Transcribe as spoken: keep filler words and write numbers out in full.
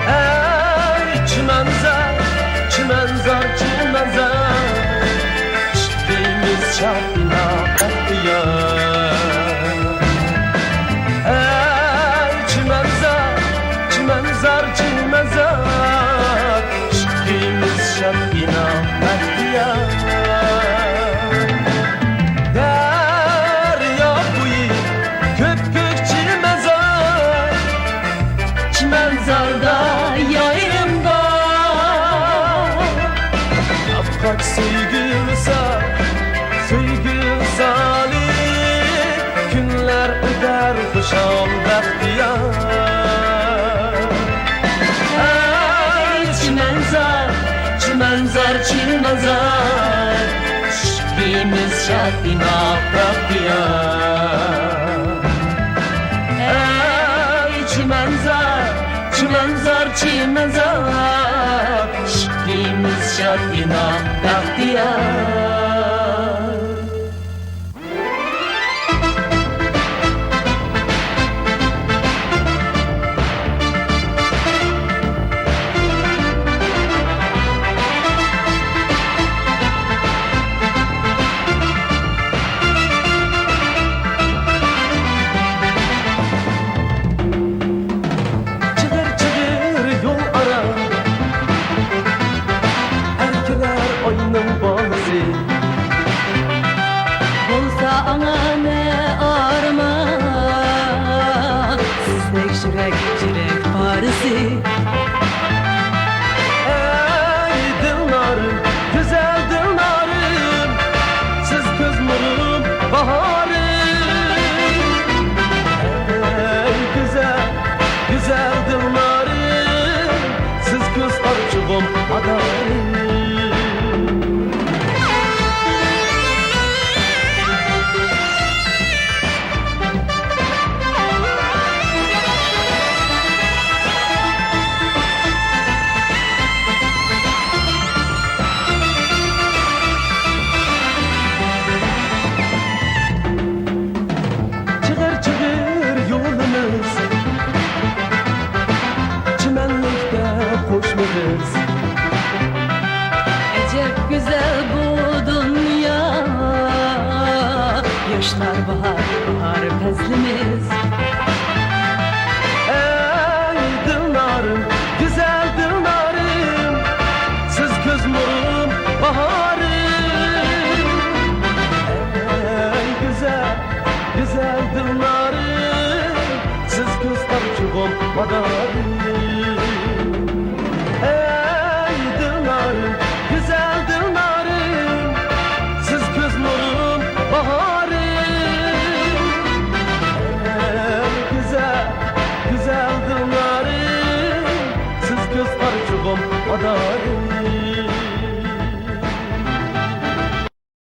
ئەي چىمەنزار، چىمەنزار، چىمەنزار، ئىككىمىز شادىنا بەختىيار. ئەي چىمەنزار، چىمەنزار، چىمەنزار، ئىككىمىز شادىنا بەختىيار. دەريا بويى كۆپكۆك چىمەنزار، چىمەنزاردا يېرىم بار. ئاپئاق سۆيگۈ ۋىسال، سۆيگۈ ۋىسالى، كۈنلەر ئۆتەر خۇشال بەختىيار. ئەي چىمەنزار، چىمەنزار، چىمەنزار، ئىككىمىز شادىنا بەختىيار. ئەي چىمەنزار، چىمەنزار، چىمەنزار، ئىككىمىز شادىنا بەختىيار. چىغىر، چىغىر يول ئارا، ئەركىلەر ئاينىڭ بالىسى. بولسا ئاڭا نە ئارمان، سىزدەك يۈرەك، يۈرەك پارىسى. ئەي دىلنارىم، گۈزەل دىلنارىم، سىز كۆز نۇرۇم، باھارىم. ئەي گۈزەل، گۈزەل دىلنارىم، سىز كۆز قارىچۇقۇم، مادارىم. چىغىر، چىغىر يولىمىز، چىمەنلىكتە قوشنىمىز. ئەجەب گۈزەل بۇ دۇنيا، ياشلار باھار، باھار پەسلىمىز. ئەي دىلنارىم، گۈزەل دىلنارىم، سىز كۆز نۇرۇم، باھارىم. ئەي گۈزەل، گۈزەل دىلنارىم، سىز كۆز قارىچۇقۇم، مادارىم.